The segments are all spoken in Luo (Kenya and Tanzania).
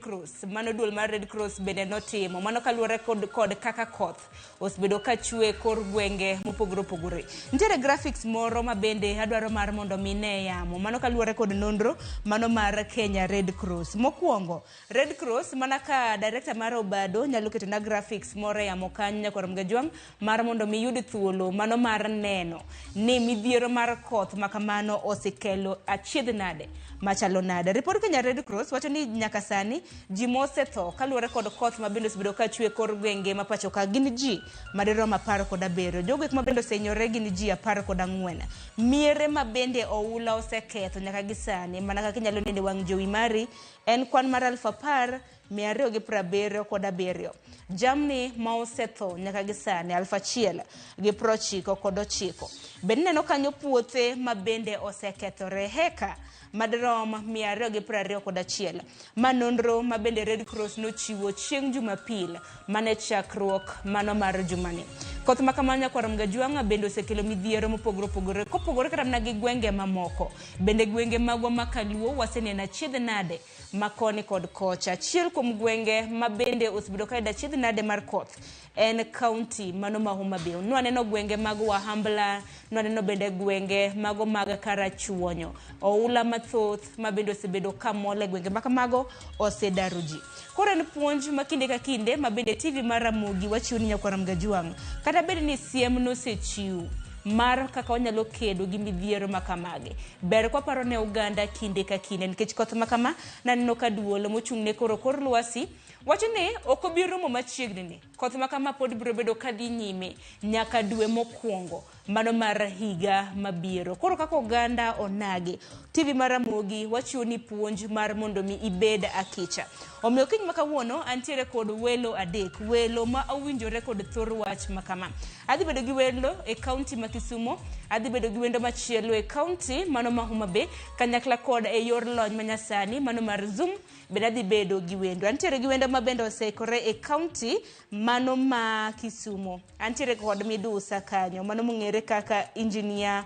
Cross, mano duol mar Red Cross bende notimo mano kaluwore kod kaka koth osebedo ka chwe kor gwenge mopogore opogore. Nitiere graphics moro ma bende adwaro mar mondo mi ne yamo mano kaluwore kod nonro mano mar Kenya Red Cross. Mokwongo, Red Cross mana ka director mar Obado nyalo ketona graphics moro e yamo kanyo nyakwar Mgajwang' mar mondo mi yud thuolo mano mar neno ni midhiero mar koth ma kamano osekelo achiedh nade machalo nade. Ripod Kenya Red Cross wacho ni nyaka sani ji mosetho kaluwore kod koth ma bende osebedo ka chwe kor gwenge ma pacho ka gin ji madirom 17. Jogo eko ma bende osehinyore gin ji 14. Miere ma bende oula oseketho nyaka gi sani mana kaka inyalo neno e wang' jowi mari en kwan mar 10,277. Jamni ma osetho nyaka gi sani 1,099. Bende ineno kanyo puothe ma bende osekethore heka madirom 221. Ma nonro ma bende Red Cross nochiwo chieng' Jumapil mane chakruok mano mar jumani. Koth ma kamano nyakwar Mgajwang'a bende osekelo midhiero mopogore opogore kopogore kata mana gi gwenge mamoko. Bende gwenge magwa ma kaluo waseneno achiedh nade ma koni kod kocha. Achiel kuom gwenge ma bende osebedo ka yudo achiedh nade mar koth en kaunti mano ma Homa Bay. Nwaneno gwenge mag Wahambla, nwaneno bende gwenge mago mag Karachuonyo. Oula mathoth ma bende osebedo ka mol e gwenge ma kamago osedaro ji. Koro en puonj ma kinde ka kinde ma bende TV mar Ramogi wachiwo ni nyakwar Mgajwang'. Kata bed ni siem nosechiw mar kaka wanyalo kedo gi midhiero ma kamagi. Ber kwaparo ne oganda kinde ka kinde nikech koth ma kama naneno ka duol mochung' ne koro kor lwasi wacho ni ok obi rumo machiegni ni. Koth ma kama pod biro bedo kadhi nyime nyaka dwe mokwongo mano mar higa mabiro. Koro kaka oganda onagi, TV mar Ramogi wachiwo ni puonj mar mondo mi ibed akicha. Omiyo kiny ma kawuono antiere kod welo adek, welo ma owinjore kod thor wach ma kama. Adhi bedo gi welo e kaunti ma Kisumo, adhi bedo gi wendo machielo e kaunti mano ma Homa Bay, kanyakla kod e yor lony manyasani mano mar Zoom bende adhi bedo gi wendo. Antiere gi wendo ma bende oseikore e kaunti mano ma Kisumo. Antiere kod midusa kanyo mano mong'ere kaka Engineer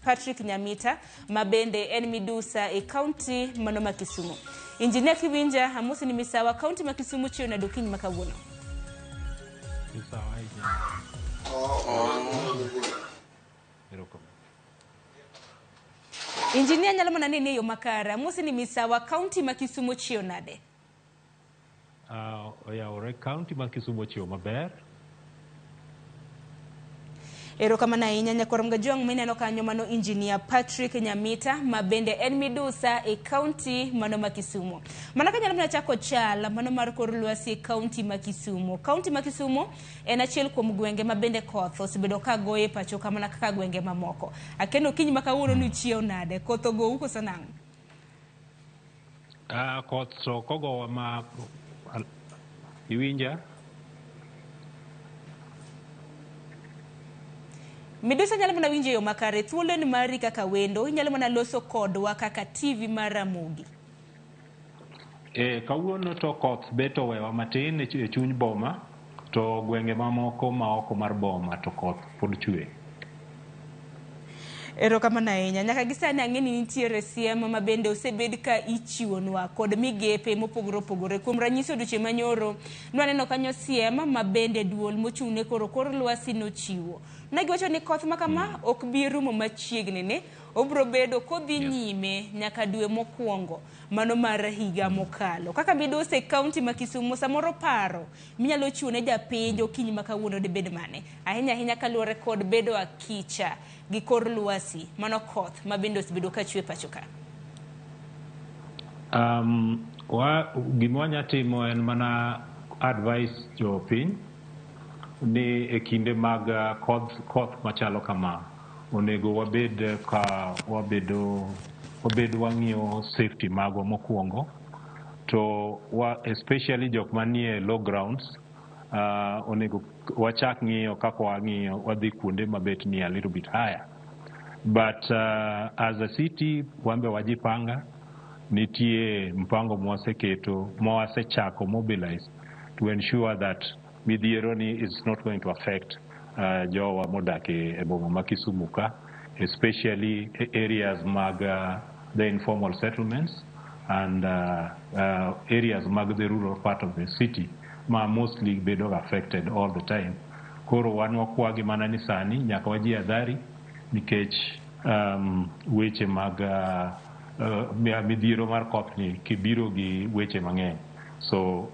Patrick Nyamita ma bende en midusa e kaunti mano ma Kisumo. Engineer kiwinja, amosi ni misawa kaunti ma Kisumo chiew nade okinyi ma kawuono? Misawa ahinya. Erokamano. Engineer nyalo mana nene e yo makare. Amosi ni misawa kaunti ma Kisumo chiew nade? Oyawore kaunti ma Kisumo ochiewo maber. Erokamano ahinya nyakwar Mgajwang' mineno kanyo mano Engineer Patrick Nyamita ma bende en midusa e kaunti mano ma Kisumo. Mana kanyalo mana chako chal mano mar kor lwasi e kaunti ma Kisumo. Kaunti ma Kisumo en achiel kuom gwenge ma bende koth osebedo ka goyo e pacho ka mana kaka gwenge mamoko. Akeno okinyi ma kawuono ni uchiew nade? Koth ogou koso nang'o? Koth to ok ogowa ma iwinja? Midusa nyalo mana winjo e yo makare. Thuolo en mari kaka wendo, inyalo mana loso kodwa kaka TV mar Ramogi. Kawuono to koth bet owewa matin e chuny boma, to gwenge mamoko ma oko mar boma to koth pod chwe. Erokamano ahinya. Nyaka gi sani ang'e ni nitiere siem ma bende osebed ka ichiwonwa kod migepe mopogore opogore. Kuom ranyisi odiochieng' manyoro nwaneno kanyo siem ma bende duol mochung' ne koro kor lwasi nochiwo. Ne giwacho ni koth ma kama ok bi rumo machiegni ni, obiro bedo kodhi nyime nyaka dwe mokwongo mano mar higa mokalo. Kaka midusa e kaunti ma Kisumo samoro paro minyalo chiwo ne japiny okinyi ma kawuono dibed mane? Ahinya ahinya kaluwore kod bedo akicha gi kor lwasi mano koth ma bende osebedo ka chwe pacho ka. Gima wanya timo en mana advice jopiny ni e kinde mag koth machalo kama onego wabed ka wabed wang'iyo safety magwa mokwongo to especially jok manie low grounds onego wachak ng'iyo kaka wang'iyo wadhi kuonde mabet ni a little bit higher but as a city wambe wajipanga nitie mpango mwaseketo mwasechako mobilize to ensure that midhiero ni is not going to affect jowa modak e boma ma Kisumu ka, especially areas mag the informal settlements. and areas mag the rural part of the city ma mostly bedo affected all the time. Koro wan wakwagi mana ni sani nyaka wajihadhari nikech weche mag midhiero mar koth ni kibiro gi weche mang'eny. So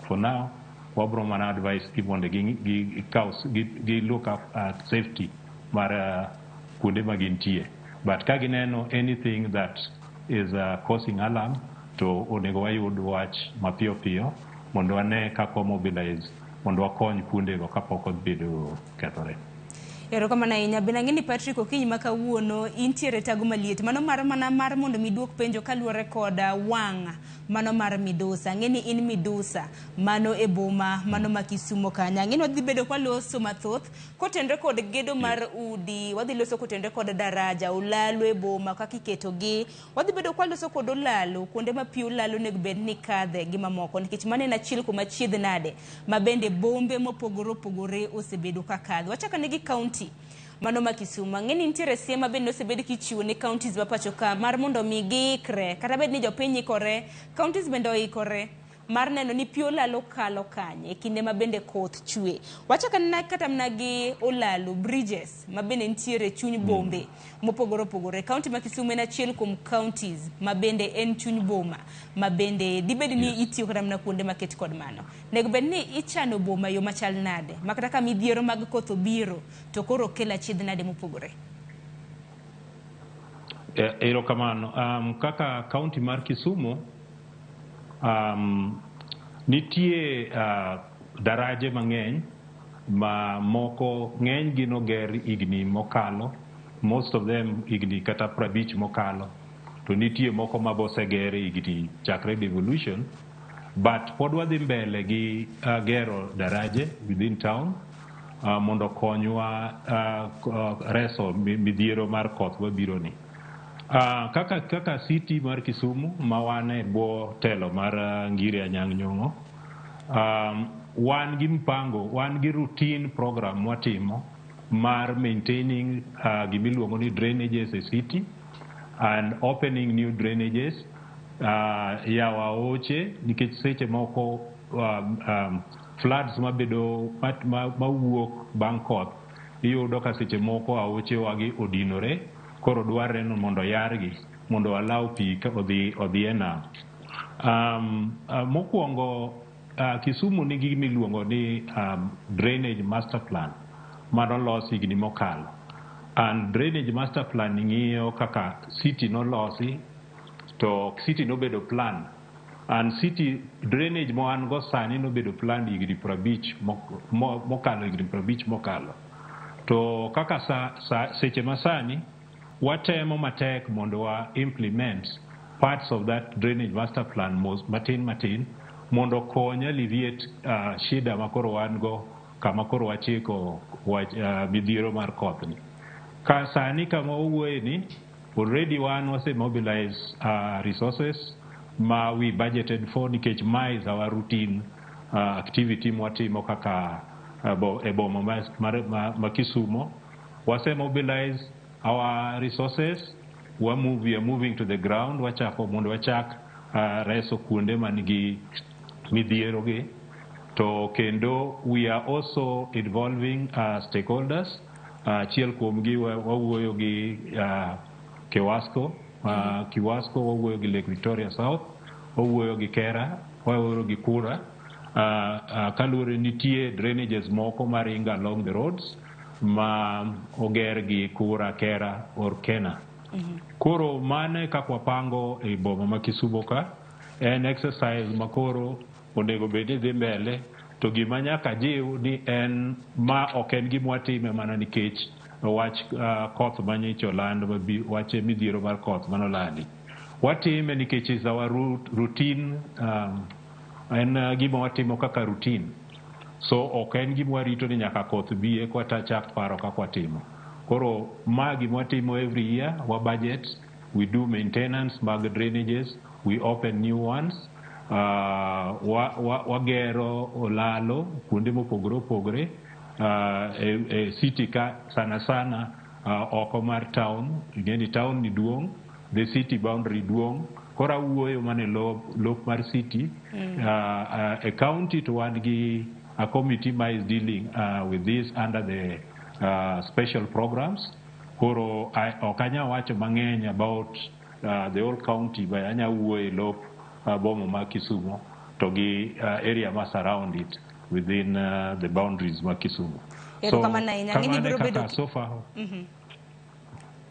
for now wabro mana advice gi mondo gi look up at safety mar kuonde ma gintie. But ka gineno anything that is causing alarm, to onego wayud wach mapiyo piyo mondo wane kaka wamobilize mondo wakony kuondego kapok obedo kethore. Erokamano ahinya. Bende ang'e ni Patrick, okinyi ma kawuono intiere tago maliet. Mano mar mana mar mondo mi duok penjo kaluwore kod wang' mano mar midusa. Ang'e ni in midusa mano e boma mano ma Kisumo kanyo. Ang'e ni wadhi bedo kwaloso mathoth kotenore kod gedo mar udi, wadhi loso kotenore kod daraja, olalo e boma kaka iketogi. Wadhi bedo kwaloso kod olalo, kuonde ma pi olalo onego bed ni kadhe gi mamoko, nikech mano en achiel kuom achiedh nade ma bende bombe mopogore opogore osebedo ka kadho. Wachako ane gi county mano ma Kisumu. Ang'e ni nitiere siem ma bende osebed kichiwo ne counties ma pacho ka mar mondo mi giikre, kata bed ni jopiny ikore, counties bende oikore mar neno ni pi olalo kalo kanye e kinde ma bende koth chwe. Wachako anena kata mana gi olalo, bridges ma bende nitiere e chuny bombe mopogore opogore. County ma Kisumu en achiel kuom counties ma bende en chuny boma ma bende dibed ni itiyo kata mana kuonde maket kod mano. Nego bed ni ichano boma e yo machal nade ma kata ka midhiero mag koth obiro to koro kel achiedh nade mopogore. Erokamano. Kaka county mar Kisumu, nitie daraje mang'eny ma moko ng'eny gi noger higni mokalo, most of them higni kata 50 mokalo, to nitie moko ma boseger higni chakre devolution, but pod wadhi mbele gi gero daraje within town mondo okonywa reso midhiero mar koth mabiro ni. Kaka city mar Kisumu ma wan e bwo telo mar Ngire Anyang' Nyong'o, wan gi mpango, wan gi routine program mwatimo mar maintaining gimiluongo ni drainages e city and opening new drainages, yawo aoche nikech seche moko floods mabedo mawuok bang' koth iyudo ka seche moko aoche wagi odinore, koro dwarre ni mondo yargi mondo allow pi odhi e nam. Mokwongo Kisumu nigi gimiluongo ni drainage master plan manolos higni mokalo. And drainage master plan ng'iyo kaka city nolosi to city nobedo plan. And city drainage ma wan go sani nobedo plan higni 50 mokalo, higni 50 mokalo. To kaka seche masani watemo matek mondo wa implement parts of that drainage master plan matin matin mondo okony alleviate shida ma koro wan go kama koro wachiko wach midhiero mar koth ni. Ka sani kama wawuoye ni already wan wase mobilize resources ma we budgeted for nikech ma is our routine activity mwatimo kaka e boma ma Kisumo. Wase mobilize our resources, we are moving to the ground, wachako mondo wachak reso kuonde manigi midhiero gi. To kendo we are also involving stakeholders. Achiel kuomgi wawuoyo gi Kiwasco, Kiwasco wawuoyo gi Lake Victoria South, wawuoyo gi Kera, wawuoyo gi Kura. Kaluwore nitie drainages moko maringo along the roads ma oger gi Kura, Kera or Kena. Koro mano e kaka wapango e boma ma Kisumo ka. En exercise ma koro onego bed ni dhi mbele, to gima nyaka jiw ni en ma ok en gima watime mana nikech wach koth manyocha oland, wach midhiero mar koth manolandi. Watime nikech is our routine, en gima watimo kaka routine. So ok en gima warito ni nyaka koth bi eka wachak paro kaka watimo. Koro ma gima watimo every year, wa budget, we do maintenance mag drainages, we open new ones, wagero olalo kuonde mopogore opogore e city ka sana sana oko mar town. Ing'e ni town ni duong', the city boundary duong', koro Koro awuoyo mana e lop mar city. E county to wan gi a committee ma is dealing with this under the special programs. Koro ok anya wacho mang'eny about the whole county, but anya wuoyo e lop boma ma Kisumu to gi area ma surround it within the boundaries ma Kisumu. Erokamano ahinya. Ang'e ni Kamano e biro bedo kaka so far.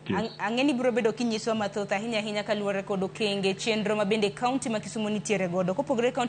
Yes. Ang'e ni biro bedo kinyiswa mathoth ahinya ahinya kaluwore kod okenge chenro ma bende kaunti ma Kisumu nitiere godo. Kopogore kaunti